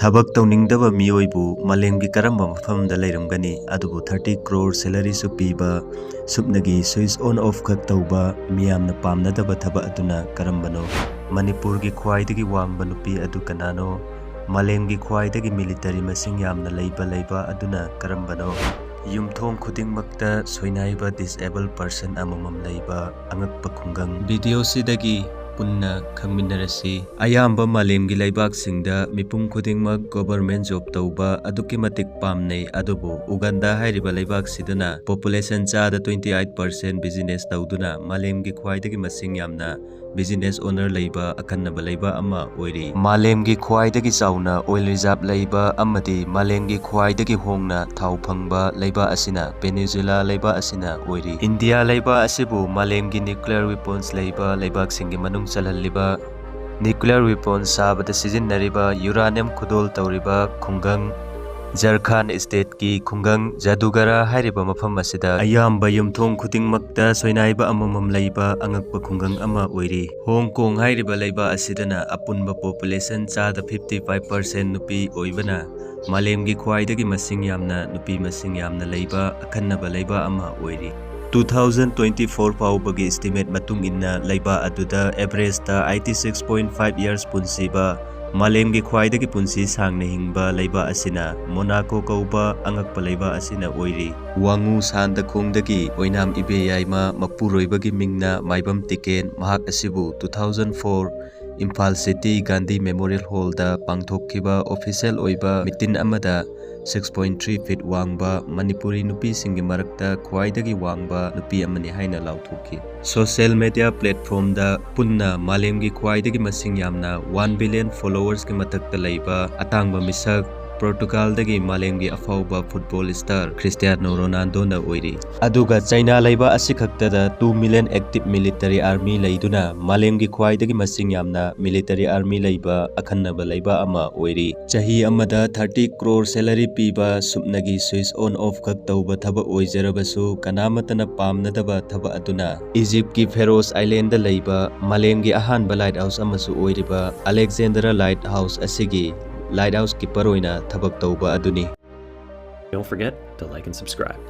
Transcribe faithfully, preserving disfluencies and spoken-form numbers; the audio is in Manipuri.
ꯊꯕꯛ ꯇꯧꯅꯤꯡꯗꯕ ꯃꯤꯑꯣꯏꯕꯨ ꯃꯥꯂꯦꯝꯒꯤ ꯀꯔꯝꯕ ꯃꯐꯝꯗ ꯂꯩꯔꯝꯒꯅꯤ? ꯑꯗꯨꯕꯨ thirty crore salaryꯁꯨ ꯄꯤꯕ, ꯁꯨꯞꯅꯒꯤ switch on off ꯈꯛ ꯇꯧꯕ, ꯃꯤꯌꯥꯝꯅ ꯄꯥꯝꯅꯗꯕ ꯊꯕꯛ ꯑꯗꯨꯅ ꯀꯔꯝꯕꯅꯣ? ꯃꯅꯤꯄꯨꯔꯒꯤ ꯈ꯭ꯋꯥꯏꯗꯒꯤ ꯋꯥꯡꯕ ꯅꯨꯄꯤ ꯑꯗꯨ ꯀꯅꯥꯅꯣ? ꯃꯥꯂꯦꯝꯒꯤ ꯈ꯭ꯋꯥꯏꯗꯒꯤ military ꯃꯁꯤꯡ ꯌꯥꯝꯅ ꯂꯩꯕ ꯂꯩꯕꯥꯛ ꯑꯗꯨꯅ ꯀꯔꯝꯕꯅꯣ? ꯌꯨꯝꯊꯣꯡ ꯈꯨꯗꯤꯡꯃꯛꯇ ꯁꯣꯏꯅꯥꯏꯕ disable person ꯑꯃꯃꯝ ꯂꯩꯕ ꯑꯉꯛꯄ ꯈꯨꯡꯒꯪ꯫ Videoꯁꯤꯗꯒꯤ ꯄꯨꯟꯅ ꯈꯪꯃꯤꯟꯅꯔꯁꯤ꯫ ꯑꯌꯥꯝꯕ ꯃꯥꯂꯦꯝꯒꯤ ꯂꯩꯕꯥꯛꯁꯤꯡꯗ ꯃꯤꯄꯨꯝ ꯈꯨꯗꯤꯡꯃꯛ government job ꯇꯧꯕ ꯑꯗꯨꯛꯀꯤ ꯃꯇꯤꯛ ꯄꯥꯝꯅꯩ, ꯑꯗꯨꯕꯨ ꯎꯒꯥꯟꯗꯥ ꯍꯥꯏꯔꯤꯕ ꯂꯩꯕꯥꯛꯁꯤꯗꯅ population ꯆꯥꯗ twenty eight percent business ꯇꯧꯗꯨꯅ ꯃꯥꯂꯦꯝꯒꯤ ꯈ꯭ꯋꯥꯏꯗꯒꯤ ꯃꯁꯤꯡ ꯌꯥꯝꯅ business owner ꯂꯩꯕ ꯑꯈꯟꯅꯕ ꯂꯩꯕꯥꯛ ꯑꯃ ꯑꯣꯏꯔꯤ꯫ ꯃꯥꯂꯦꯝꯒꯤ ꯈ꯭ꯋꯥꯏꯗꯒꯤ ꯆꯥꯎꯅ oil reserve ꯂꯩꯕ ꯑꯃꯗꯤ ꯃꯥꯂꯦꯝꯒꯤ ꯈ꯭ꯋꯥꯏꯗꯒꯤ ꯍꯣꯡꯅ ꯊꯥꯎ ꯐꯪꯕ ꯂꯩꯕꯥꯛ ꯑꯁꯤꯅ Venezuela ꯂꯩꯕꯥꯛ ꯑꯁꯤꯅ ꯑꯣꯏꯔꯤ꯫ ꯏꯟꯗꯤꯌꯥ ꯂꯩꯕꯥꯛ ꯑꯁꯤꯕꯨ ꯃꯥꯂꯦꯝꯒꯤ nuclear weapons ꯂꯩꯕ ꯂꯩꯕꯥꯛꯁꯤꯡꯒꯤ ꯃꯅꯨꯡ ꯆꯜꯍꯜꯂꯤꯕ, nuclear weapons ꯁꯥꯕꯗ ꯁꯤꯖꯤꯟꯅꯔꯤꯕ uranium ꯈꯨꯗꯣꯜ ꯇꯧꯔꯤꯕ ꯈꯨꯡꯒꯪ ꯖꯔꯈꯥꯟ stateꯀꯤ ꯈꯨꯡꯒꯪ ꯖꯥꯗꯨꯒꯔꯥ ꯍꯥꯏꯔꯤꯕ ꯃꯐꯝ ꯑꯁꯤꯗ ꯑꯌꯥꯝꯕ ꯌꯨꯝꯊꯣꯡ ꯈꯨꯗꯤꯡꯃꯛꯇ ꯁꯣꯏꯅꯥꯏꯕ ꯑꯃꯃꯝ ꯂꯩꯕ ꯑꯉꯛꯄ ꯈꯨꯡꯒꯪ ꯑꯃ ꯑꯣꯏꯔꯤ꯫ ꯍꯣꯡ ꯀꯣꯡ ꯍꯥꯏꯔꯤꯕ ꯂꯩꯕꯥꯛ ꯑꯁꯤꯗꯅ ꯑꯄꯨꯟꯕ population ꯆꯥꯗ fifty five percent ꯅꯨꯄꯤ ꯑꯣꯏꯕꯅ ꯃꯥꯂꯦꯝꯒꯤ ꯈ꯭ꯋꯥꯏꯗꯒꯤ ꯃꯁꯤꯡ ꯌꯥꯝꯅ ꯅꯨꯄꯤ ꯃꯁꯤꯡ ꯌꯥꯝꯅ ꯂꯩꯕ ꯑꯈꯟꯅꯕ ꯂꯩꯕꯥꯛ ꯑꯃ ꯑꯣꯏꯔꯤ꯫ Two thousand twenty four ꯐꯥꯎꯕꯒꯤ estimate ꯃꯇꯨꯡ ꯏꯟꯅ ꯂꯩꯕꯥꯛ ꯑꯗꯨꯗ averageꯇ eighty six point five years ꯄꯨꯟꯁꯤꯕ ꯃꯥꯂꯦꯝꯒꯤ ꯈ꯭ꯋꯥꯏꯗꯒꯤ ꯄꯨꯟꯁꯤ ꯁꯥꯡꯅ ꯍꯤꯡꯕ ꯂꯩꯕꯥꯛ ꯑꯁꯤꯅ ꯃꯣꯅꯥꯀꯣ ꯀꯧꯕ ꯑꯉꯛꯄ ꯂꯩꯕꯥꯛ ꯑꯁꯤꯅ ꯑꯣꯏꯔꯤ꯫ ꯋꯥꯉꯨ ꯁꯥꯟꯗ ꯈꯣꯡꯗꯒꯤ ꯑꯣꯏꯅꯥꯝ ꯏꯕꯦꯌꯥꯏꯃ ꯃꯄꯨꯔꯣꯏꯕꯒꯤ ꯃꯤꯡꯅ ꯃꯥꯏꯕꯝ ꯇꯤꯀꯦꯟ, ꯃꯍꯥꯛ ꯑꯁꯤꯕꯨ two thousand four Imphal City Gandhi Memorial Hallꯗ ꯄꯥꯡꯊꯣꯛꯈꯤꯕ official ꯑꯣꯏꯕ meeting ꯑꯃꯗ six point three feet ꯋꯥꯡꯕ ꯃꯅꯤꯄꯨꯔꯤ ꯅꯨꯄꯤꯁꯤꯡꯒꯤ ꯃꯔꯛꯇ ꯈ꯭ꯋꯥꯏꯗꯒꯤ ꯋꯥꯡꯕ ꯅꯨꯄꯤ ꯑꯃꯅꯤ ꯍꯥꯏꯅ ꯂꯥꯎꯊꯣꯛꯈꯤ꯫ Social media platformꯗ ꯄꯨꯟꯅ ꯃꯥꯂꯦꯝꯒꯤ ꯈ꯭ꯋꯥꯏꯗꯒꯤ ꯃꯁꯤꯡ ꯌꯥꯝꯅ one billion followersꯀꯤ ꯃꯊꯛꯇ ꯂꯩꯕ ꯑꯇꯥꯡꯕ ꯃꯤꯁꯛ Portugalꯗꯒꯤ ꯃꯥꯂꯦꯝꯒꯤ ꯑꯐꯥꯎꯕ football star Cristiano Ronaldoꯅ ꯑꯣꯏꯔꯤ꯫ ꯑꯗꯨꯒ ꯆꯩꯅꯥ ꯂꯩꯕꯥꯛ ꯑꯁꯤꯈꯛꯇꯗ two million active military army ꯂꯩꯗꯨꯅ ꯃꯥꯂꯦꯝꯒꯤ ꯈ꯭ꯋꯥꯏꯗꯒꯤ ꯃꯁꯤꯡ ꯌꯥꯝꯅ military army ꯂꯩꯕ ꯑꯈꯟꯅꯕ ꯂꯩꯕꯥꯛ ꯑꯃ ꯑꯣꯏꯔꯤ꯫ ꯆꯍꯤ ꯑꯃꯗ thirty crore salary ꯄꯤꯕ ꯁꯨꯞꯅꯒꯤ switch on off ꯈꯛ ꯇꯧꯕ ꯊꯕꯛ ꯑꯣꯏꯖꯔꯕꯁꯨ ꯀꯅꯥꯃꯠꯇꯅ ꯄꯥꯝꯅꯗꯕ ꯊꯕꯛ ꯑꯗꯨꯅ Egyptꯀꯤ Pharos Islandꯗ ꯂꯩꯕ ꯃꯥꯂꯦꯝꯒꯤ ꯑꯍꯥꯟꯕ lighthouse ꯑꯃꯁꯨ ꯑꯣꯏꯔꯤꯕ Alexandria Lighthouse ꯑꯁꯤꯒꯤ ꯂꯥꯏꯠ ꯍꯥꯎꯁ ꯀꯤꯄꯔ ꯑꯣꯏꯅ ꯊꯕꯛ ꯇꯧꯕ ꯑꯗꯨꯅꯤ꯫ Don't forget to like and subscribe.